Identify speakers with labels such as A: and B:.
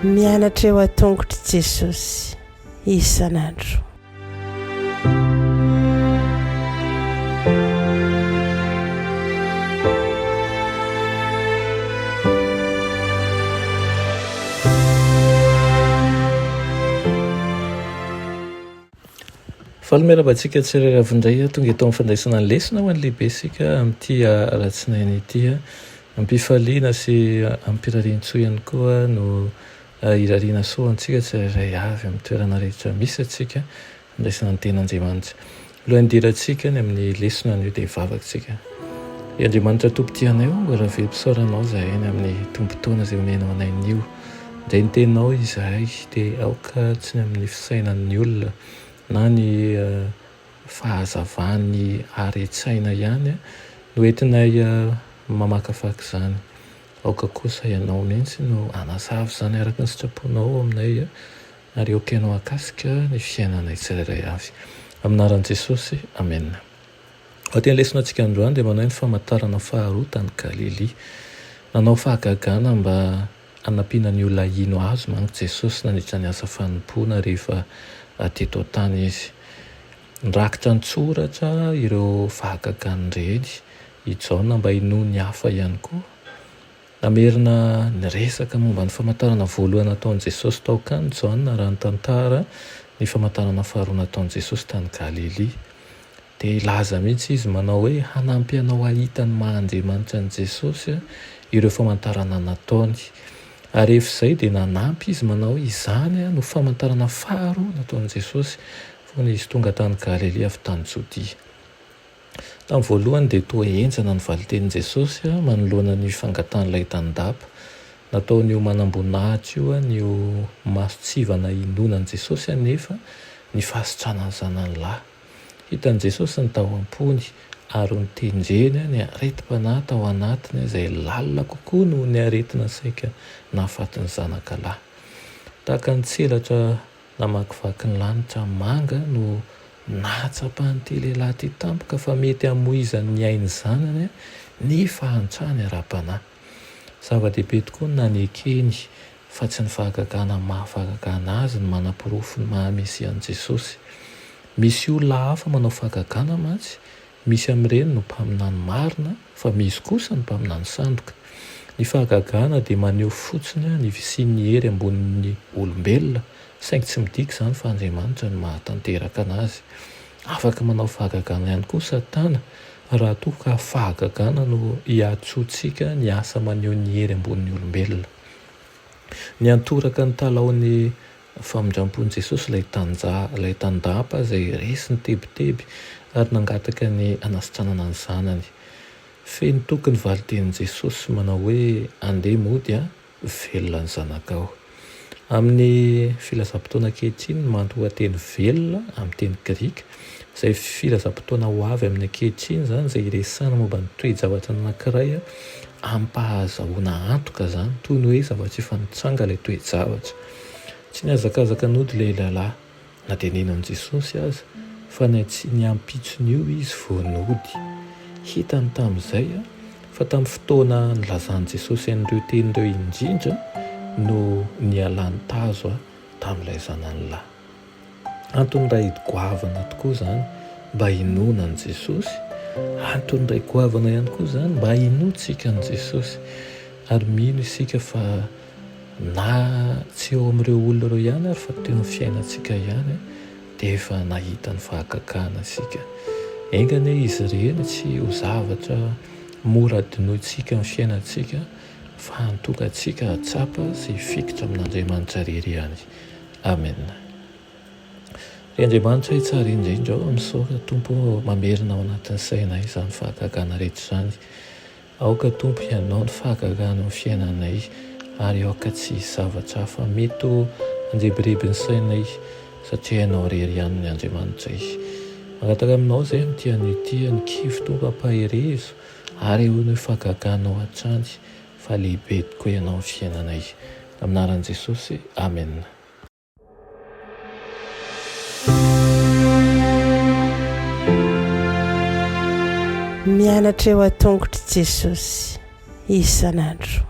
A: Mianatra eo an-tongotr'i Jesosy isan'andro.
B: Faly miarahaba antsika tsirairay avy indray tonga eto amin'ny fandraisana ny lesona ho an'ny lehibe isika amin'ity alatsinainy ity. Am-pifaliana sy am-pirarian-tsoa ihany koa no irariana soa antsika tsirairay avy amin'ny toerana rehetra misy antsika handraisana ny tenin'Andriamanitra. Alohan'ny hidirantsika ny amin'ny lesona anio dia hivavaka isika. Ry Andriamanitra Tompo tia anay ô, raha velom-pisaorana Anao izahay ny amin'ny tombon-taona izay omenao anay anio. Indray ny teninao izahay dia aoka tsy ny amin'ny fisainan'ny olona na ny fahazavan'ny haren-tsaina ihany no entinay mamakafaka izany. Aoka kosa Ianao mihitsy no hanazava izany araka ny sitraponao ao aminay ary aoka Ianao hahakasika ny fiainanay tsirairay avy. Amin'ny anaran'i Jesosy, amena. Ao teny lesona antsika androany dia manao ny famantarana faharoa tany Galilia. Nanao fahagagana mba hanampiana ny olona hino Azy manko Jesosy nandritra ny asa fanompoana rehefa teto an-tany Izy. Nirakitra an-tsoratra ireo fahagagany ireny i Jaona mba hinoan'ny hafa ihany koa. Namerina niresaka momba ny famantarana voalohany nataon'i Jesosy tao Kana i Jaona raha nitantara ny famantarana faharoa nataon'i Jesosy tany Galilia. Dia hilaza mihitsy izy manao hoe hanampy anao hahita ny maha Andriamanitra an'i Jesosy ireo famantarana nataony. Ary rehefa izay dia nanampy izy manao hoe izany no famantarana faharoa nataon'i Jesosy fony izy tonga tany Galilia avy tany Jodia. Tamin'ny voalohany dia toa henjana ny valin-tenin'i Jesosy manoloana ny fangatahan'ilay tandapa. Nataon'io manamboninahitra io ny ho mason-tsivana hinoana an'i Jesosy anefa ny fahasitranan'ny zanany lahy. Hitan'i Jesosy ny tao am-pony ary notendreny ny aretim-panahy tao anatiny izay lalina kokoa noho ny aretina saika nahafaty ny zanaka lahy. Tahaka ny tselatra Namakivaky ny lanitra manga no nahatsapan'ity lehilahy ity tampoka fa mety hamoizany ny ain'ny zanany ny fahantrany ara-panahy. Zava-dehibe tokoa ny nanekeny fa tsy ny fahagagana maha fahagagana azy no manaporofo ny maha Mesia an'i Jesosy. Misy olona hafa manao fahagagana mantsy Misy amin'ireny no mpaminany marina fa misy kosa ny mpaminany sandoka. Ny fahagagana dia maneho fotsiny ny fisian'ny hery ambonin'ny olombelona, saingy tsy midika izany fa Andriamanitra no mahatanteraka anazy. Afaka manao fahagagana ihany koa Satana raha toa ka fahagagana no iantsoantsika ny asa maneho ny hery ambonin'ny olombelona. Niantoraka ny talaon'ny Famindrampon'i Jesosy ilay tanja, ilay tandapa izay resy nitebiteby ary nangataka ny hanasitranana ny zanany. Feno toky ny valin-tenin'i Jesosy manao hoe, Andeha mody a, velona ny zanakao. Amin'ny filazam-potoana ankehitriny ny matoanteny velona amin'ny teny grika, izay filazam-potoana ho avy amin'ny ankehitriny izany izay iresahana momba ny toe-javatra anankiray amim-pahazahoana antoka izany, toy ny hoe zavatra efa nitranga ilay toe-javatra. Tsy nihazakazaka nody ilay lehilahy, na dia nino an'i Jesosy aza, fa ny ny ampitson'io izy vao nody. Hitany tamin'izay fa tamin'ny fotoana nilazan'i Jesosy an'ireo teny ireo indrindra no nialany tazo tamin'ilay zanany lahy. Antony iray goavana tokoa izany mba hinoana an'i Jesosy. Antony iray goavana ihany koa izany mba hinoantsika an'i Jesosy. Ary mino isika fa na tsy eo amin'ireo olona ireo ihany ary fa teo amin'ny fiainantsika ihany dia efa nahita ny fahagagana isika. Enga anie izy ireny tsy ho zavatra mora adinointsika amin'ny fiainantsika fa hantoka antsika hahatsapa sy hifikitra amin'Andriamanitra irery ihany. Amen. Ry Andriamanitra tsara indrindra ô, misaotra Tompo ô mamerina ao anatin'ny sainay izany fahagagana rehetra izany. Aoka Tompo Ianao ny fahagagana eo amin'ny fiainanay ary aoka tsy hisy zavatra hafa mety ho handrebireby ny sainay satria Ianao irery ihany ny Andriamanitray. Mangataka Aminao izay amin'ity anio ity, ny kivy Tompo ampaherezo ary eo ny fahagaganao hatrany fa lehibe tokoa Ianao amin'ny fiainanay. Amin'ny anaran'i Jesosy, Amena.
A: Mianatra eo an-tongotr'i Jesosy isan'andro.